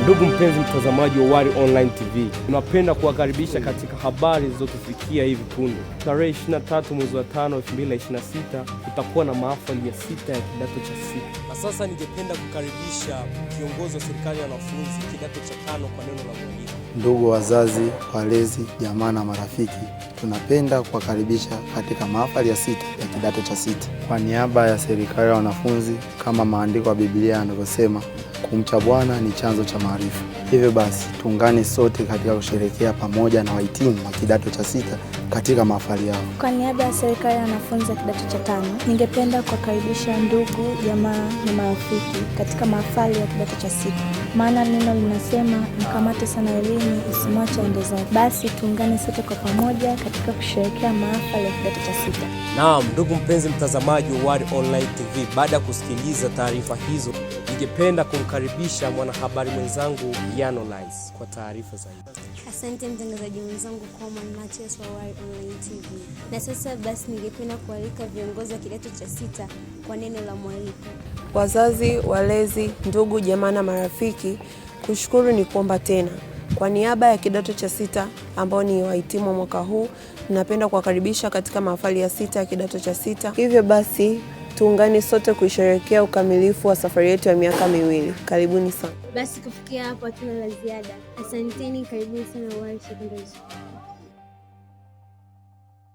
Ndugu mpenzi mtazamaji wa Wari Online TV, tunapenda kuwakaribisha katika habari zilizotufikia hivi punde. Tarehe 23 mwezi wa 5 2026 tutakuwa na mahafali ya sita ya kidato cha sita. Na sasa ningependa kukaribisha kiongozi wa serikali ya wanafunzi kidato cha tano kwa neno la mwaliko. Ndugu wazazi, walezi, jamaa na marafiki, tunapenda kuwakaribisha katika mahafali ya sita ya kidato cha sita. Kwa niaba ya serikali ya wanafunzi, kama maandiko ya Biblia yanavyosema, kumcha Bwana ni chanzo cha maarifa. Hivyo basi, tuungane sote katika kusherehekea pamoja na wahitimu wa kidato cha sita katika mahafali yao. Kwa niaba ya serikali ya wanafunzi wa kidato cha tano, ningependa kuwakaribisha ndugu, jamaa na marafiki katika mahafali ya kidato cha sita, maana neno linasema mkamate sana elimu, usimwache aende zake. Basi tuungane sote kwa pamoja katika kusherehekea mahafali ya kidato cha sita. Naam, ndugu mpenzi mtazamaji wa Wari Online TV, baada ya kusikiliza taarifa hizo, ningependa kumkaribisha mwanahabari mwenzangu Yano Lice kwa taarifa zaidi. Asante mtangazaji mwenzangu Coleman Matias wa Wari Online TV. Na sasa basi, ningependa kualika viongozi wa kidato cha sita kwa neno la mwaliko. Wazazi, walezi, ndugu, jamaa na marafiki, kushukuru ni kuomba tena. Kwa niaba ya kidato cha sita ambao ni wahitimu wa mwaka huu, napenda kuwakaribisha katika mahafali ya sita ya kidato cha sita. Hivyo basi tuungane sote kuisherehekea ukamilifu wa safari yetu ya miaka miwili. Karibuni sana. Basi kufikia hapo hatuna la ziada. Asanteni, karibuni sana Wari Secondary School.